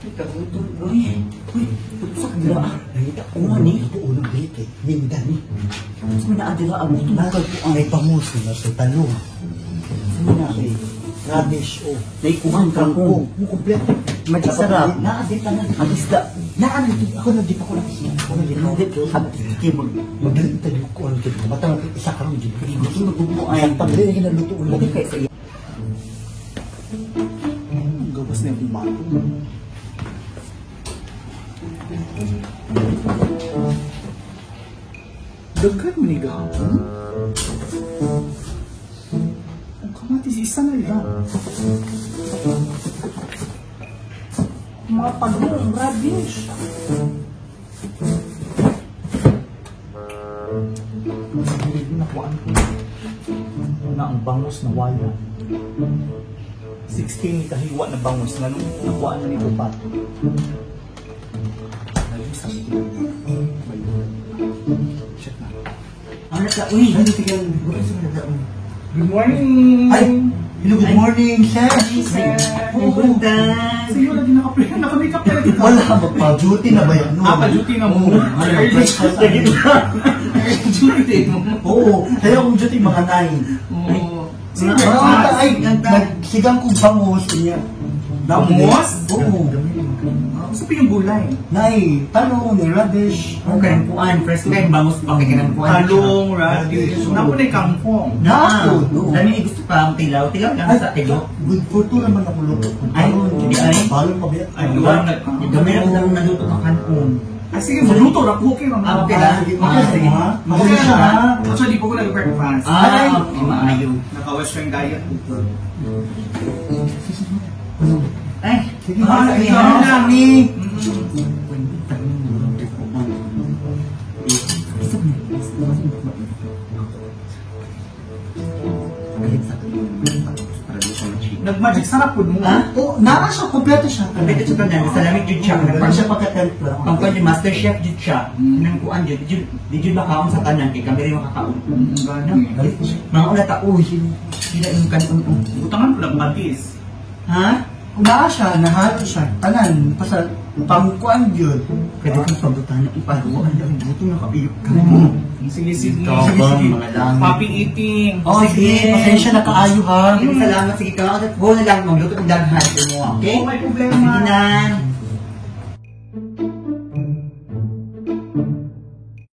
Kagutom, uy. Uy, sa kanila. Nangita ko ni. Ito unang date eh. Ninda ni. Sa mga naadira ang gutom Na, ka po may bangus na sa talong. Sa mga Ay, radish oh. Naikuhan kangkong. Kangkong. Kompleto. Magic sarap. Naadit na. Ang isda. Naan, ako na di pa ko nakisita. Ako na di pa ko. Hagkimog. Magdali tayo ko ano dito. Matang isa karon dito. Gusto magubo ay. Ay, pagdali na ginaluto ulo. Okay kay sa iya. Ang gawas na yung bato. Daghan man ni gahapon. Ang kamatis, isa na lang. Mga pagong, radish. Hindi nakuhaan ko. Na ang bangus na wala. 16 ni kahiwa na bangus nga nung nakuha na ni Upat. Ayun, sabi ko. Check na. Ang naka, uy. Ay, tingnan. Good morning! Ay, hello, good morning, sir. Sir. Oo. Buntag. Sa'yo lagi naka-makeup na lagi ka. Wala, magpa-duty na ba yan? No? Ah, pa-duty na mo. Oo, ay, breakfast. Early duty mo. Oo, kaya akong duty mga 9. Oo. Sino Ah, breakfast? ay, nagsigang kong bangus. Niya. Bangus? Oo. Ah, Gusto pa yung gulay. Nay, talong, ni radish. Okay, ang kuan. First time, bangus pa kay kanang kuan. Talong, radish. Napo na yung kangkong. Na ako, no. Dami ni gusto pa ang tilaw. Tilaw lang Ay, sa tilo. good for two naman ako luto. Ay, hindi ay. Balon pa ba yan? Ay, luwag na. Dami na lang naluto ng kanon. Ah, sige, magluto na ko. Okay, mama. Ah, okay lang. Sige, Ah, okay, sige. ha? Okay Pasensya, na. ha? Actually, di po ko nag-breakfast. Ah, okay, maayo. Naka-western diet. Ay, Sige, Ah, sige, ikaw ha? lang. Ni. Nag-magic sarap po mo. Ah? Oh, naa siya, kompleto siya. Kompleto siya tanan. Sa lamig jud siya. Parang siya pagka-templa. Ang kuan yung master chef jud siya. Nang kuan jud, jud di jud makaon sa tanan kay kami rin makakaon. Gani. Galit siya. Mga una ta uy, sila yung kanon. Oh. Butangan ko lang patis. Ha? Naa siya, nahalo siya. Tanan, basta pangkuan yun. Pwede kang pabutan ng iparuan ang buto na kaiyok ka. Sige, sige. Ikaw Sige, ba, sige. mga langit? Happy eating. Oh, sige, pasensya na kaayo ha. Sige, salamat. Sige ka. Go na lang. Magluto ng daghan. Okay? Oh, may problema. Sige na.